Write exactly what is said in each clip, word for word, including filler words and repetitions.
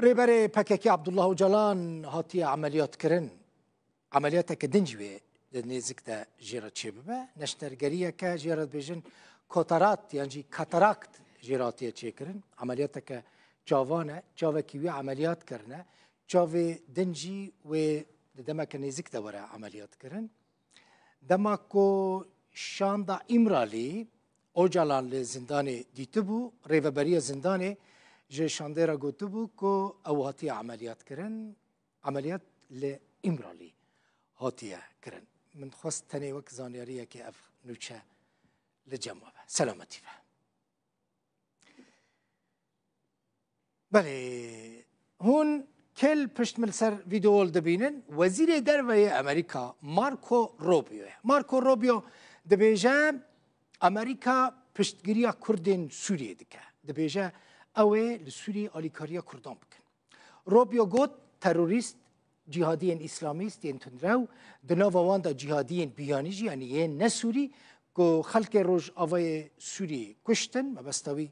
Rêberê P K K Abdullah Ocalan hatiye emeliyatkirin. Emeliyateke din jî wê di nêzik de jê re çêbibe. Neştergeriyeke jê re dibêjin kotarat yan jî katarakt jê re hatiye çêkirin. Emeliyateke çavan e. Çavekî wî emeliyat kirine. Çavê din jî wê di demeke nêzik de were emeliyat kirin. Dema ku şanda Îmralî Ocalan li zindanê dîtibû, rêveberiya zindanê ji şandê re gotibû ku ew hatiye emeliyat kirin. Emeliyat li Îmralî hatiye kirin. Min xwest tenê wek zanyariyekê ev nûçe li cem we be. Selametî be. Belê, hûn kêl pişt min li ser vîdeo dibînin. Wezîrê Derve yê Amerîka Marco Rubio ye. Marco Rubio dibêje, Amerîka piştgiriya Kurdên Sûriyê dike. Dibêje, ew ê li Sûriyê alîkariya Kurdan bikin. Rubio got, terorîst, cîhadiyên îslamîst yên tundrew, di nava wan de cîhadiyên biyanî jî, yanî yên ne Sûrî, ku xelkê Rojavayê Sûrî kuştin, mebesta wî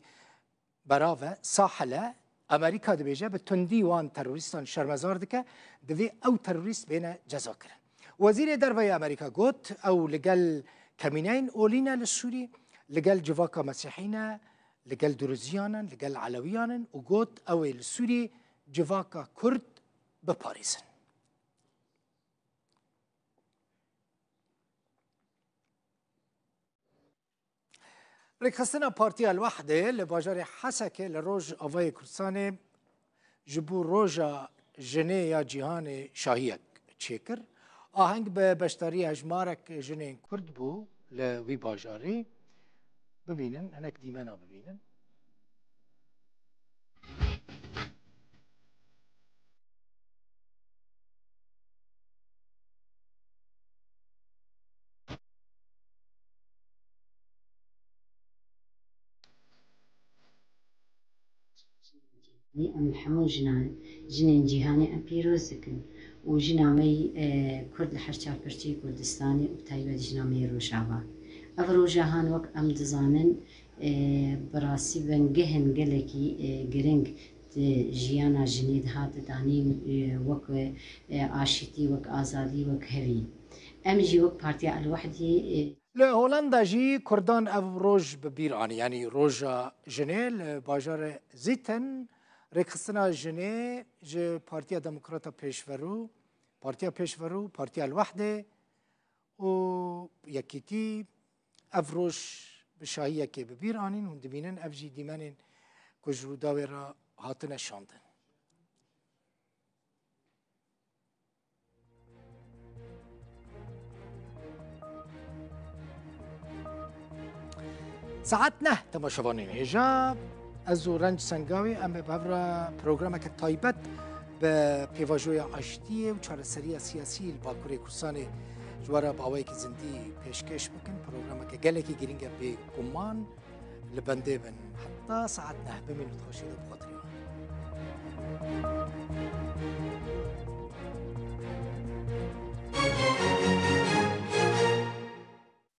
berav e, Sahel e, Amerîka dibêje, bi tundî wan terorîstan şermezar dike, divê ew terorîst bêne cezakirin. Wezîrê Derve yê Amerîka got, ew li gel kemîneyên olî ne li Sûrî, li gel civaka Mesîhî ne, li gel Duruziyan in, li gel Elewiyan in û got, ew ê li Sûrî civaka Kurd biparêzin. Rêkxistina Partiya El-Wehdê li bajarê Hesekê li Rojavayê Kurdistanê ji bo Roja Jinê ya Cîhanê şahiyek çêkir. Aheng bi beşdariya hejmarek jinên Kurd bû li wî bajarî. Bibînin, hinek dîmena bibînin. Em li hemû jinan, jinên cîhanê em pîroz dikin û jina me yî, e, Kurd li her çar parçeyê Kurdistanê û bi taybet jina me yê Rojava. Ev roja han wek em dizanin, e, bi rastî bingehên gelekî, e, giring di jiyana jinê de hate danîn, e, wek, e, aşîtî, wek azadî, wek hevî. Em jî wek Partiya El-Wehdî, e, Li Holanda jî Kurdan ev roj bi bîr anî, yanî Roja Jinê li bajarê Zîtin, rêkxistina jinê ji Partiya Demokrata Pêşverû, Partiya Pêşverû, Partiya El-Wehdê û Yekîtî ev roj bi şahiyekê bi bîr anîn. Hûn dibînin ev jî dîmenên ku ji Rûdawê re hatine şandin. Saet neh, temaşevanên hêja, ez û Renc Sengawî em ê bi hev re programeke taybet bi pêvajoya aştiyê û çareseriya siyasî li Bakurê Kurdistanê ji we re bi awayekî zindî pêşkêş bikin. Programeke gelekî girîng e, bêguman. Li bendê bin. Heta saet neh bimînin, xweşî de bi xatirê we.